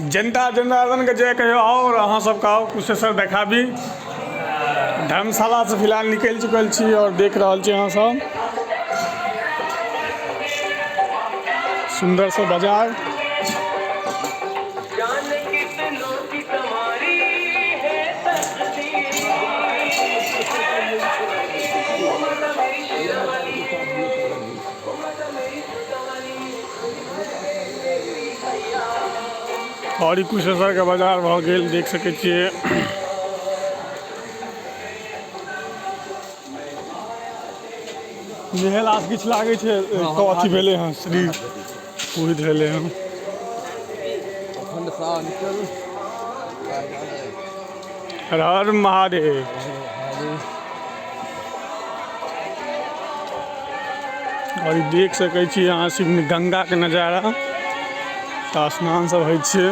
जनता जनार्दन के जय कहियो। और अहाँ सबके आओ कुशेश्वर देखाबी। धर्मशाला से फिलहाल निकलि चुकल छी और देख रहल छी अहाँ सब सुंदर सा बाजार। और ई कुशेश्वर के बाजार भऽ गेल, देख सकै छियै। नहेलासँ किछु लागै छै अथी भेलै हँ, शरीर पूरित भेलै हँ। हर हर महादेव। और ई देख सकै छी अहाँ शिव गंगा के नजारा, तऽ स्नान सब होइ छै।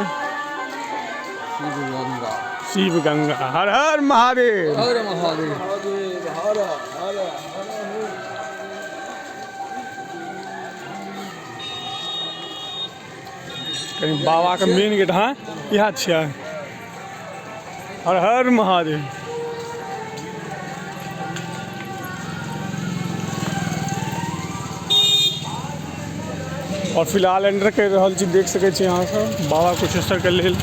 शिव गंगा, हर हर महादेव, हर महादेव, हर हर हर। कहीं बाबा के मेन गेट। हाँ, इएह छियै। हर हर महादेव। और फिलहाल एंटर कर रहल छी, देख सकै छी अहाँ सब बाबा कुशेश्वर के लेल।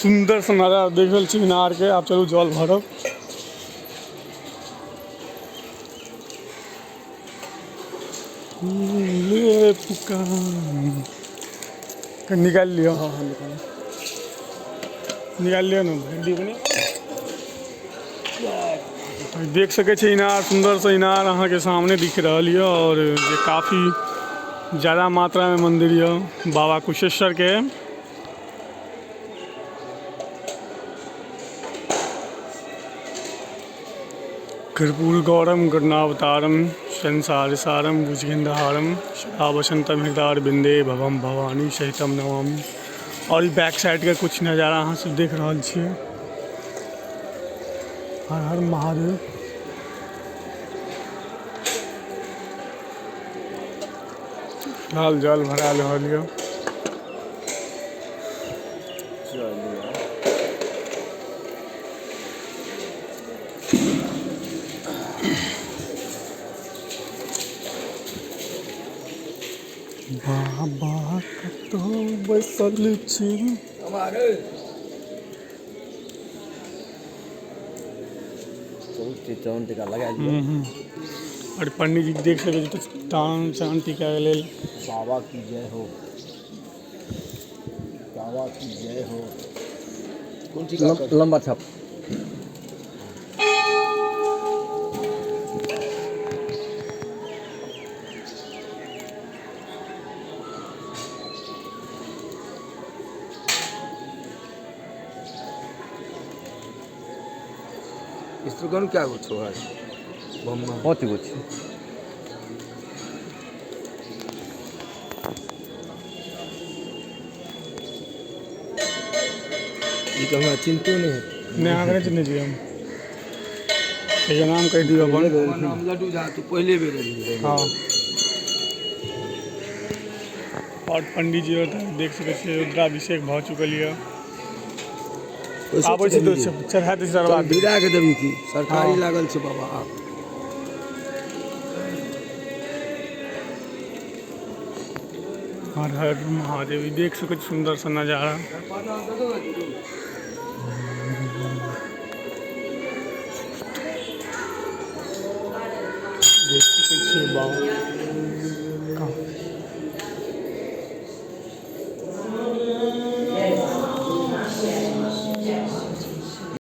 सुंदर सा नजारा देख रहल छी इनार के। आब चलू जल भरब। ले पुकार निकालि लिअ। हाँ हाँ, निकालि लिअ ने, भरि दियौ कनि। देख सकै छी इनार, सुंदर सा इनार अहाँके सामने दिख रहल यऽ। और जे काफी ज़्यादा मात्रा में मंदिर यऽ बाबा कुशेश्वर के। कर्पूर गौरम करुणावतारम संसार सारम भुजगेंद्रहारम सदा वसंतम हृदय बिंदे भवम भवानी सहितम नमामि। और ई बैक साइड के कुछ नज़ारा अहाँ सब देख रहल छियै। हर हर महादेव। फिलहाल जल भरा रहल यऽ। बाबा कतौ बैसल छी। चान टीका लगा लिअ। और पंडित जी देख सकै छी तान चान टीका के लेल। बाबा की जय हो, बाबा की जय हो। कोन टीका? लंबा छाप। स्त्रीगण क्या गो छो है? 5 गो छै। ई तऽ हमरा चिन्हतो नहि है। नहि, अहाँके नहि चिन्है छियै हम। कहियो नाम कहि दियौ अपन। हमर नाम लड्डू झा। तू पहिले बेर एलही? हाँ। और पंडित जी देख सकै छियै रुद्राभिषेक भऽ चुकल यऽ। आबै छै तऽ चढ़ा दै छै दरबार। भिड़ा के देबी की सरकारी लागल छै बाबा। आब हर हर महादेव। ई देख सकै छी सुंदर सा नजारा। देख सकै छियै बाबा।